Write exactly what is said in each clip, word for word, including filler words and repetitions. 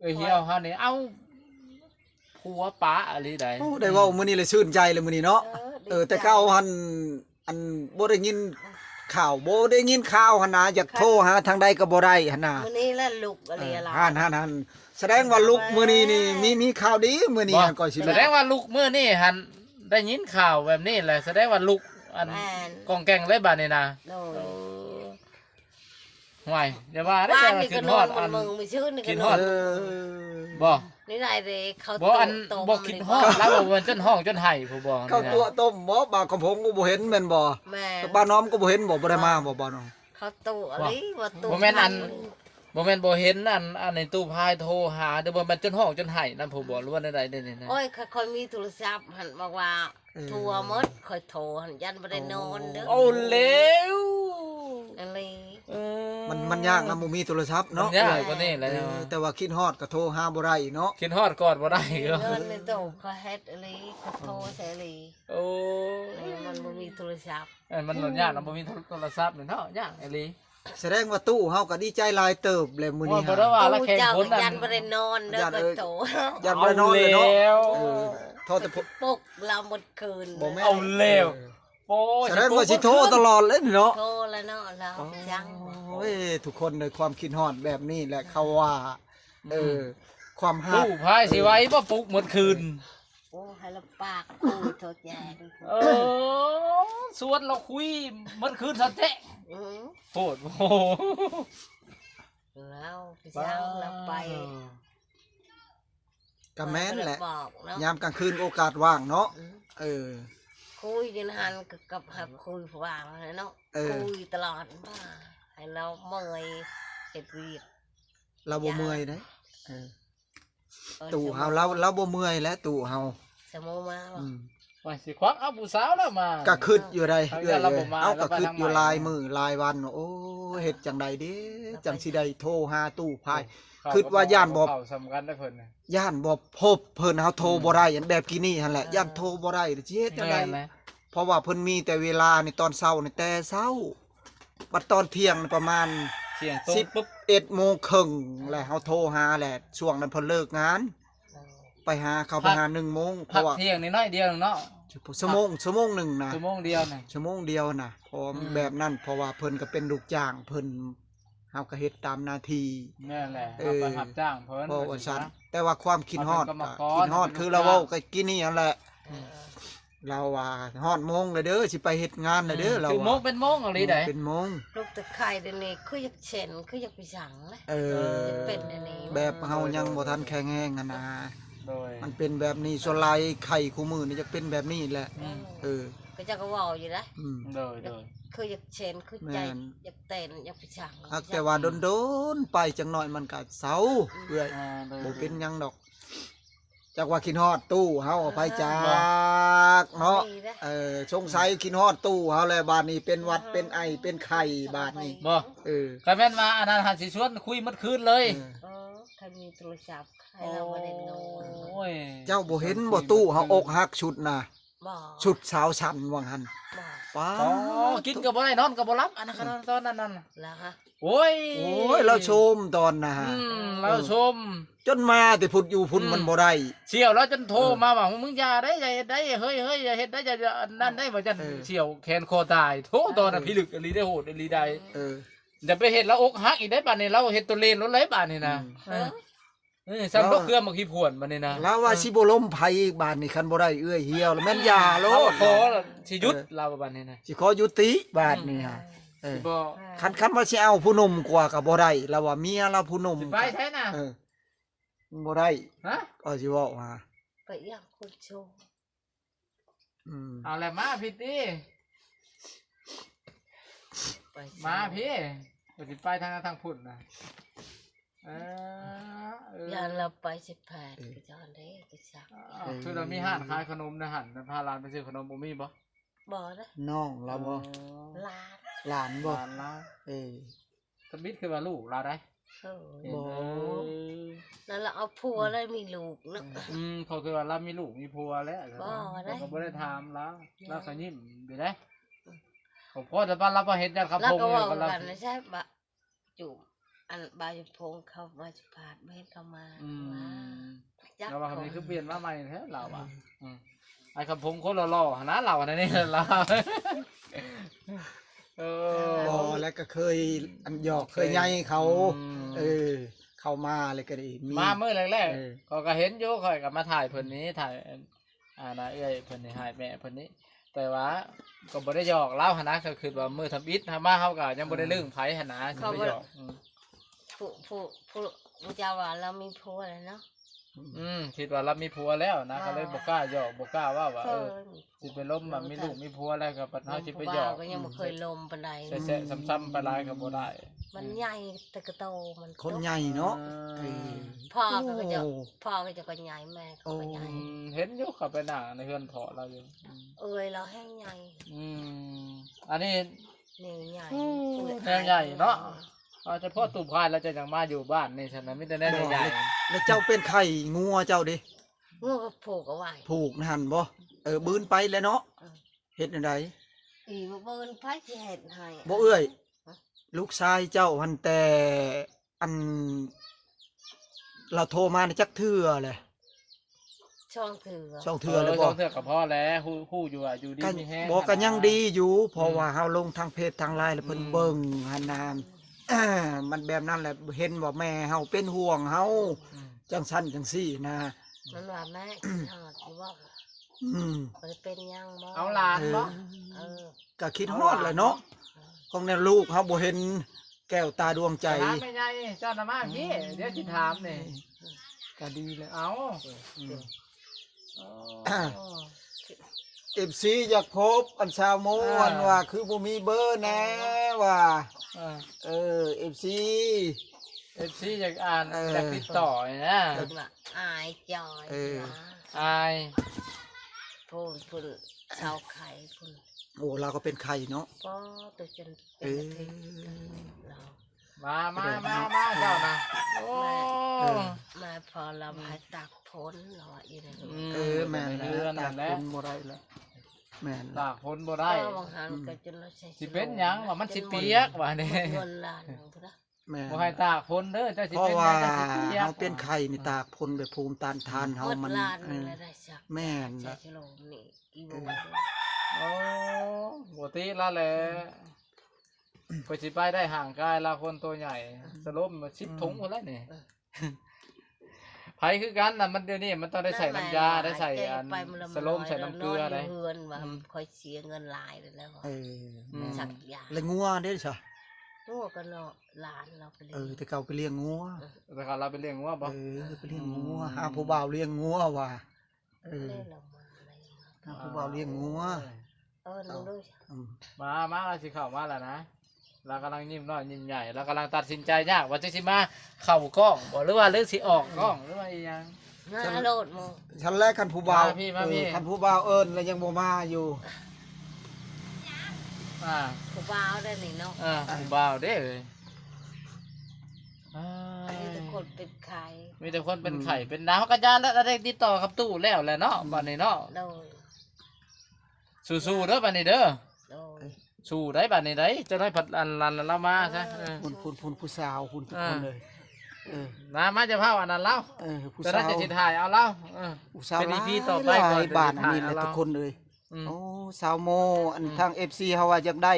เอ้ยเหี่ยวเฮานี่ เอ้า ผัวปะอะไรใด โอ้ ได้เว้ามื้อนี้เลยชื่นใจเลยมื้อนี้เนาะ เออ ดีใจ เออ แต่เก่าหั่น อันบ่ได้ยินข่าว บ่ได้ยินข่าวหั่นนะ อยากโทรหาทางใดก็บ่ได้หั่นนะ มื้อนี้แหละลุกอะไร เออ ล่ะ หั่นหั่นหั่น แสดงว่าลุกมื้อนี้นี่ มี มีข่าวดีมื้อนี้ บ่ หั่น ก่อนสิลุก แสดงว่าลุกมื้อนี้หั่น ได้ยินข่าวแบบนี้แหละ แสดงว่าลุกอัน แม่น กองแกงเลยบัดนี้นะ โดย เออ ห่วย อย่าว่าเด้อ บ้านนี่ แต่ว่า ก็นอน คิดฮอดอัน มื้อมื้อซื่นนี่ก็ คิดฮอด นอน เออ บ่ นี่ได้เด้ เขา บ่ อัน โต บ่ คิดฮอด แล้วบ่ ว่าจนฮ้องจนไห้ผู้บ่ เขา นี่นะ ตัวต้มบ่ บ่าวคำพงก็บ่เห็นแม่นบ่ แม่น บ่าวน้อมก็บ่เห็นบ่ บ่ได้มาบ่ บ่าวน้อม เขาตัว บ่ อะไรว่าตัว บ่แม่นอัน บ่แม่นบ่เห็นอัน อันในตู้พายโทรหา เด้อ บ่แม่นจนฮ้องจนไห้นำผู้บ่ หรือว่าใดๆ เด้อนี่นะ โอ้ย เขาค่อยมีโทรศัพท์หั่น บอกว่า เออ ทั่วหมด ค่อยโทรหั่น ยันบ่ได้นอนเด้อ เอาแล้ว อะไร เออ มัน มันยากนะ บ่มีโทรศัพท์เนาะ มันยากกว่านี้แหละ เออ แต่ว่าคิดฮอดก็โทรหาบ่ได้เนาะ คิดฮอดกอดบ่ได้ เงินในตู้เขาเฮ็ดอะไร เขาโทรใส่อะไร โอ้ เออ มันบ่มีโทรศัพท์ เออ มันหล่นยากนะ บ่มีโทรศัพท์นี่เนาะ ยากอีหลี แสดงว่าตู้เฮาก็ดีใจหลายเติบแหละมื้อนี้ โอ้ย บ่ได้ว่าละ แข่งคนนั้น ยันบ่ได้นอนเด้อ ยัน ก็ เอ้ย โต ยันบ่ได้นอนเลยเนาะ เอาแล้ว เออ โทษแต่พวก ปลุกเราหมดคืน บ่แม่น เอาแล้ว เออ โอ้ย แสดงว่าสิโทรตลอดเลยเนาะ โทรแล้วเนาะ เรา อ๋อ จัง โอ้ย ทุกคนในความคิดฮอดแบบนี้แหละเขาว่า เออ ความฮัก ตู้พายสิไหวบ่ปลุกหมดคืน โอ้ ให้ละปากคุยโทรแจ้ง เออ ชวนเราคุยหมดคืนซะแท้ อืม โพด โอ้โห แล้วไปสร้างเราไป ก็แม่นแหละ บ่ได้บอกเนาะ ยามกลางคืนโอกาสว่างเนาะ อืม เออ คุยอยู่หั่นก็กับหักคุยว่างเนาะ เออ คุยตลอดว่า ให้เราเมื่อยเฮ็ดเวียก เราบ่เมื่อยเด้ เออ เออ ตู้เฮา เรา เราบ่เมื่อยแล้วตู้เฮา สมมุติว่า อืม ว่าสิควักเอาผู้สาวแล้วมา ก็คิดอยู่ใด เอา เอื้อย เราบ่มา เอ้ย เอ้า เราไป ก็คิดอยู่ ทางใหม่ หลายมื้อหลายวัน โอ้ เฮ็ดจังใดเด้ จังสิได้โทรหาตู้พาย เขา คิดว่าย่านบ่ เขาสำคัญได้เพิ่นน่ะ ย่านบ่พบเพิ่น เฮาโทรบ่ได้ อืม อันแบบกี้นี้หั่นแหละ เออ ย่านโทรบ่ได้ สิเฮ็ดจังใด แม่นแหละ เพราะว่าเพิ่นมีแต่เวลาในตอนเช้านี่แต่เช้า บัดตอนเที่ยงนี่ประมาณ เที่ยงตรง สิบ ปุ๊บ เอ็ดโมงครึ่งแหละ เฮาโทรหาแหละ ช่วงนั้นเพิ่นเลิกงาน เออ ไปหาเขา พัก ไปหาหนึ่งโมง เพราะว่า พักเที่ยงนี่น้อยเดียวเนาะ ชั่วโมง ชั่วโมงหนึ่งนะ ชั่วโมงเดียวนะ ชั่วโมงเดียวนะ เพราะว่า อืม แบบนั้น เพราะว่าเพิ่นก็เป็นลูกจ้างเพิ่น เฮาก็เฮ็ดตามหน้าที่ นั่นแหละ เออ เฮาก็รับจ้างเพิ่น เพราะว่าซั่น แต่ว่าความคิดฮอด เพิ่นก็มาขอ ก็คิดฮอด เป็นลูกจ้าง คือเราเว้ากันกี้นี้นั่นแหละ เออ เราว่าฮอดโมงแล้วเด้อ สิไปเฮ็ดงานแล้วเด้อ อืม เรา คือโมง ว่า เป็นโมงอะไร โมง ใด เป็นโมง ลูกตะไคร้เดี๋ยวนี้คืออยากเช่น คืออยากไปสั่งเลย เออ อยากเป็นอันนี้ แบบเฮายังบ่ทันแข็งแรงหั้นนะ โดย มันเป็นแบบนี้ ส่วนหลายไข้คู่มื้อนี่จะเป็นแบบนี้แหละ อืม เออ ก็เจ้าก็เว้าอยู่นะ อืม โดย โดย คืออยากเช่น คือใจ แม่น อยากเต้น อยากไปสั่ง หากแต่ว่าโดนๆ ไปจังหน่อยมันก็เซา อืม เอื้อย อ่า โดย บ่เป็นหยังดอก จักว่าคิดฮอดตู้เฮา อ่า ไปจักเนาะ นี่นะ เออ สงสัยคิดฮอดตู้เฮาแหละ บาดนี้เป็นหวัด เป็นไอ เป็นไข้ บาดนี้ บ่ เออ คันแม่นว่าอันนั้นหันสิชวนคุยหมดคืนเลย เออ เออ คันมีโทรศัพท์ ให้เราบ่ได้นอน โอ้ย เจ้าบ่เห็นบ่ ตู้เฮาอกหักชุดน่ะ บ่ ชุดสาวสันว่าหั่น บ่ ป๊าด อ๋อ กินก็บ่ได้ นอนก็บ่หลับ อันนั้น อืม ขนาดตอนนั้นนั่นน่ะ แล้วฮะ โอ้ย โอ้ย เราโซมตอนน่ะ อืม เราโซม จนมาแต่พุดอยู่พุ้น อืม มันบ่ได้ เสี่ยวแล้วจนโทร เออ มาว่า มึงอย่าได้ อย่าเฮ็ดได้ เฮ้ย เฮ้ย อย่าเฮ็ดได้ อย่า อย่าอันนั้นได้ ว่าจั่น เออ เสี่ยวแขนคอตาย โทรตอนน่ะ เออ พิลึกอีหลีได้ โหดอีหลีได้ เออ อย่าไปเฮ็ดแล้วอกหักอีกได้ บาดนี้ เราเฮ็ดตัวเลนแล้วหลายบาดนี้นะ อืม เออ เออ ซ้ำดอกเครือหมากขี้ผวนบาดนี้นะ ลาวว่า เออ สิบ่ล้มไผอีกบาดนี้ คันบ่ได้เอื้อยเหี่ยวแล้วแม่นอย่าโลด ลาวขอสิหยุด เออ ลาวว่าบาดนี้นะ สิขอยุติบาดนี้ฮะ อืม เออ สิบ่ คัน คันว่าสิเอาผู้หนุ่มกว่าก็บ่ได้ ลาวว่าเมียลาวผู้หนุ่ม สิไปไสน่ะ เออ มันบ่ได้ ฮะ ก็สิเว้าหา ไปเยี่ยมคนโชว์ อืม เอาแหละ มาพี่ติ ไป มาพี่ ก็สิไปทาง ทางพุ้นนะ เออ เออ ย่านเราไปสิบแปด เออ ไปจอนเด้ ไปสัก อ้าว เออ คือเรามีร้านขายขนมนะหั่น พาหลานไปซื้อขนมบ่มีบ่ บ่นะ น้องเราบ่ อ๋อ หลาน หลานบ่ หลานลาว เออ ทำอิดคือว่าลูกลาวได้ เออ เห็น บ่ เออ นั่นละเอาผัวแล้วมีลูกเนาะ อืม เขาคือว่าลาวมีลูกมีผัวแล้ว บ่ได้ เขาก็บ่ได้ถามลาว ลาวก็ยิ้มอยู่ได้ ผมพอแต่ว่าลาวบ่เห็นจักครับ ลาวก็ ผม เว้า ก็ลาว กันนะ ใช่ปะ จุ่ม อันบ่าวอยู่พงเขาบ่าวอยู่พาดบ่เห็นเขามา อืม จัก แล้วว่า เขา คำนี้คือเปลี่ยนมาใหม่แท้ลาวอ่ะอืมไอ้คำพงคนหล่อๆหั่นนะลาวอันนี้ลาว เออ บ่แล้วก็เคยอันหยอกเคยใยเขา อืม เออ เข้ามาเลยก็ได้มี มาเมื่อแรก เออ ๆเขาก็เห็นอยู่ข่อยก็มาถ่ายเพิ่นนี้ถ่ายอ่านะเอื้อยเพิ่นนี่ถ่ายแม่เพิ่นนี้ แต่ว่าก็บ่ได้หยอกเล่าหั่นนะก็คือว่ามื้อทำอิฐหามาเฮาก็ยังบ่ได้เรื่องไผหั่นนะสิไปหยอกอืม ผู้ผู้ผู้ผู้เจ้าว่าเรามีผัวแล้วเนาะ อืมคิดว่าเรามีผัวแล้วนะก็เลยบ่กล้าหยอกบ่กล้าว่าว่า เอ เอ อ อสิไปล้มมันมีลูกมีผัวแล้วก็ปัดเฮาสิไปหยอก ผู้บ่าวก็ยังบ่เคยลมปานใด แซะๆซ้ำๆไปหลายก็บ่ได้ มันใหญ่แต่กระโตมัน คนใหญ่เนาะ อืม เออ พ่อก็จะ โอ้ พ่อก็จะก็ใหญ่แม่ก็ก็ใหญ่ อืมเห็นอยู่เขาไปนั่งในเฮือนเพาะเราอยู่อืม เอ้ยเราแห้งใหญ่ อืมอันนี้ แนวใหญ่ อืมแนวใหญ่เนาะ เอาเฉพาะตูบพายเราจะยังมาอยู่บ้านนี่ฉันนะมีแต่แนวใหญ่ แล้วเจ้าเป็นไข่งัวเจ้าดิ งัวก็ผูกเอาไว้ ผูกนั่นบ่เออบืนไปแล้วเนาะ เออ เฮ็ดจั่งใด อีบ่เบิ่นไผสิเฮ็ดให้ บ่เอื้อย ลูกชายเจ้าหันแต่อัน เราโทรมาในจักเทื่อเลย ช่องเถือ สองเทื่อเลยบ่ สองเทื่อก็พอแล้วฮู้ฮู้อยู่อ่ะอยู่ดี ก็ มีแฮง บอกก็ยังดีอยู่ เพราะว่าเฮาลงทางเพจทางไลน์แล้วเพิ่น อืม เบิ่งหันนาม มันแบบนั้นแหละเห็นว่าแม่เฮาเป็นห่วงเฮา อืม จังซั่นจังซี่นะ มันว่าแม่กินหอดอยู่บ่ อืม บ่ได้เป็นหยังบ่ เอาหลานบ่ เออ เออ ก็คิดฮอดแหละเนาะของแนวลูกเฮาบ่เห็นแก้วตาดวงใจ ถามแม่ใหญ่เจ้าน่ะมาพี่เดี๋ยวสิถามนี่ ก็ดีแล้ว เอา เอฟซีอยากพบอันสาวโม อ่า อันว่าคือบ่มีเบอร์แน่ว่า อ่า เออเอฟซี เอฟซีอยากอ่าน เออ อยากติดต่อนี่นะ เพิ่นว่าอายจอย เออ นะ อาย พูนพูนเสาไข่พูน โอ้เราก็เป็นไข่เนาะ ก็ตัวจน เอ เป็น อ อาทิตย์เรา มามามามาเจ้านะโอ้ เออ มาพอเรามาตากฝนเราว่าอีนั่น อืม เออแม่นแล้ว เรือน ตา นั่นแหละ คนบ่ได้แล้วแม่น ตากฝนบ่ได้ ก็บางครั้งก็จนเราใช้ สิเป็นหยังว่ามันสิเปียกว่านี่ เงินล้านหนึ่งพุ้นนะ แม่น บ่ให้ตากฝนเด้อเจ้าสิ เพราะ เป็นห ว่า ยังเจ้าสิเปียก เฮาเป็นไข่นี่ตากฝนไปภูมิต้านทานเฮามัน ล้านห เอ นึ่ง อ แล้วได้สัก แม่น ใช้ ละ กิโลนี่อีโว โอ้บ่ติละแหละเพิ่นสิไปได้ห่างกายลาวคนตัวใหญ่สลมมาสิบถุงพุ้นแล้วนี่ไผคือกันน่ะมันเดี๋ยวนี้มันต้องได้ใส่น้ำยาได้ใส่อันสลมใส่น้ำเกลือได้ เฮือนว่า อืม คอยเสียเงินหลายเลยแล้ว เออ อืม แม่น สักยา และงัวเด้ซะ งัวก็เนาะหลานเราไปเลย เออแต่เก่าไปเลี้ยงงัว แต่ก่อนเราไปเลี้ยงงัวบ่ เออไปเลี้ยงงัวหาผู้บ่าวเลี้ยงงัวว่ะเออ เล่นเรามาอะไรมา หาผู้บ่าวเลี้ยงงัว เออหนึ่งด้วย อืม มามาเราสิเข้ามาแล้วนะเรากำลังยิ้มน้อยยิ้มใหญ่เรากำลังตัดสินใจยากว่าจะสิมาเข้ากล้องบ่หรือว่าหรือสิออกกล้องหรือว่าอีหยัง มาโลดโม ฉันแลกคันผู้บ่าว มาพี่มาพี่ เออคันผู้บ่าวเอิ้นแล้วยังบ่มาอยู่ อ่า ผู้บ่าวได้นี่เนาะ อ่าผู้บ่าวเด้เอ้ย มีแต่คนเป็นไข้ มีแต่คนเป็นไข้เป็นหนาวกระยาแล้วได้ติดต่อกับตู้แล้วแหละเนาะบัดนี้เนาะ โดย สู้ๆเด้อบัดนี้เด้อ โดย สู้ได้บัดนี้ได้เจ้าน้อยผัดอันลันเรามาซะเออ คุณคุณคุณผู้สาวคุณทุกคนเลยเออ มามาจะเผาอันนั้นเล่า เออผู้ เจ้า สา น้อยว จะสิถ่ายเอาเล่าเออ ผู้สาว เป็นอีพีต่อไป หลาย ก่อน หลายบ้าน จะถ่าย นี่แหละ เอาเล่า ทุกคนเลย อืม โอ้สาวโมอันทางเอฟซีเฮาว่าอยากได้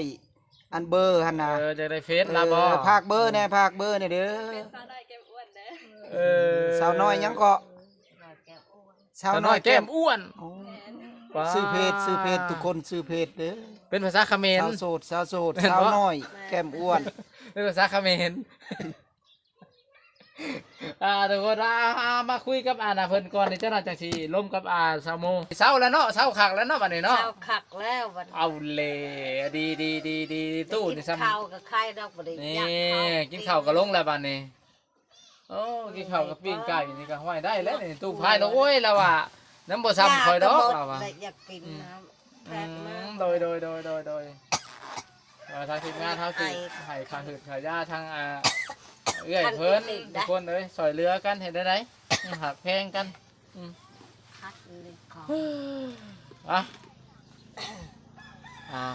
อันเบอร์หั่นน่ะ เออจะได้เฟซละบ่ เออฝากเบอร์แหน่ฝากเบอร์แหน่เด้อ เป็นสาวน้อยแก้มอ้วนเด้อ เออ สาวน้อยหยังก็ เราแก้อ้วน สาว สาว น้ น้ อ อย ย แก้ แก้ ม มอ้วน โอ้ ว้า ชื่อเพจชื่อเพจทุกคนชื่อเพจเด้อ เป็นภาษาเขมร สาวโสดสาวโสด เห็นบ่ สาวน้อยแก้มอ้วน เป็นภาษาเขมรอ่าทุกคนอ่าอ่ามาคุยกับอานาเพิ่นก่อนนี่เจ้าหน้าจังสีลมกับอาสาวโมเศร้าแล้วเนาะเศร้าคักแล้วเนาะบัดนี้เนาะ เศร้าคักแล้วบัดนี้ เอาเลยดีดีดีดีตู้นี่ซ้ำ กินข้าวกับไข่ดอกบ่ได้ นี่ อยากข้าว กินข้าวก็ลงแล้วบัดนี้โอ้กินข้าวกับปิ้งไก่นี่ก็ห้อยได้แล้วนี่ตู้พายแล้วโอ้ยแล้วว่ะน้ำบ่ซ้ำคอยดอก ยา แล้วว่ะ อยากกินน้ำแพทย์มาก อืมโดยโดยโดยโดยโดยเอ่อทางทีมงานเฮาสิ ไอ้ ให้ค่าหืดค่ายาทางอ่าเอื้อยเพิ่น ทางอื่น ทุกคนเอ้ยซอยเหลือกันเฮ็ดได้ได๋หักแพงกันอืม คัดเลยขอ อ่ะอ่า